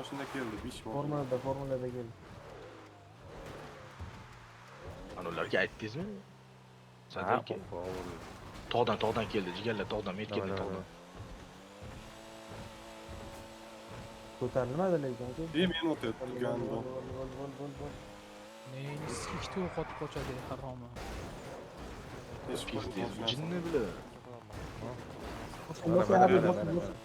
mashina keldi, 5 mashina. Formulada, formulada keldi. Ana ularga aytdingizmi? Ha, Sadiq aka. Tog'dan, tog'dan keldi, jigarlar, tog'dan, men Давай, keldi давай, tog'dan. давай. Ko'tarilmadi lekin aka. E, meni o'tyapti, Bo'l, gandon. bo'l, bo'l, bo'l, bo'l, bo'l. Neyini ikkita o'q otib qochadi haromi. Eshik Пиздец, mashinasi. jinni bular. Bosing, Mana, bosing, mana, abi, mana, bosing, mana, bosing. mana.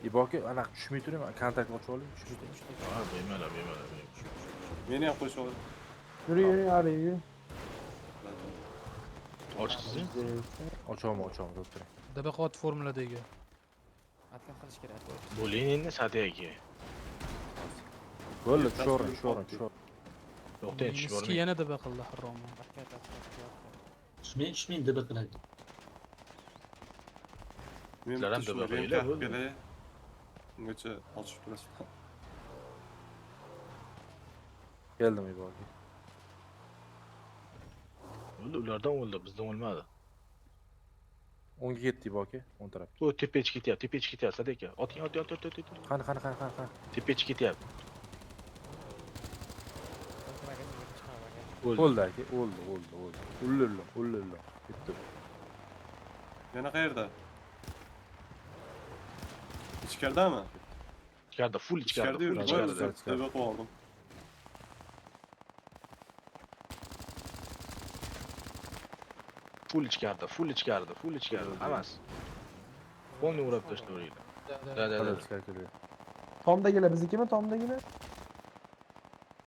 Iboki, anaqa tushmay turing, kontakt ochib oling, tushmay turing. Ha, bemalol, bemalol, bemalol. Meni ham qo'shib ol. Yuring, yuring, ari, yuring. Ochdingizmi? Ochaman, ochaman, turib turing. DB qilyapti formuladagi. Atkan qilish kerak. Bo'ling endi Sadiq aka. Bo'ldi, tushavering, tushavering, tushavering. To'xtang, tushib Neyiniski bormang. yana DB qildi haromi. Atkan, atkan, atkan. Tushmang, tushmang, DB qiladi. Men Sizlar ham bitta shu DB remka qo'yinglar, bo'ldi. kelay. Ungacha ochib turasizlar. Keldim Iboki. Bo'ldi, ulardan o'ldi, bizdan o'lmadi. O'ngga ketdi Iboki, o'ng tarafga. U tepaga ketyapti, tepaga ketyapti Sadiq aka. Oting, oting, oting, oting, oting. Qani, qani, qani, qani, qani. Tepaga ketyapti. Magazinga chiqaman aka. O'ldi. O'ldi aka, o'ldi, o'ldi, o'ldi. O'ldi, o'ldi, o'ldi. Ketdi. Yana qayerda? Ichkaridami? Ichkarida, full ichkarida, Ichkarida full yurdi. ichkarida. ichkarida. DB qilib oldim. Full ichkarida, full ichkarida, full ichkarida. Hammasi. Polni urab tashlaveringlar. Da, da. Da, da, Qani, da. ichkari keldi. Tomdagilar biznikimi, tomdagilar?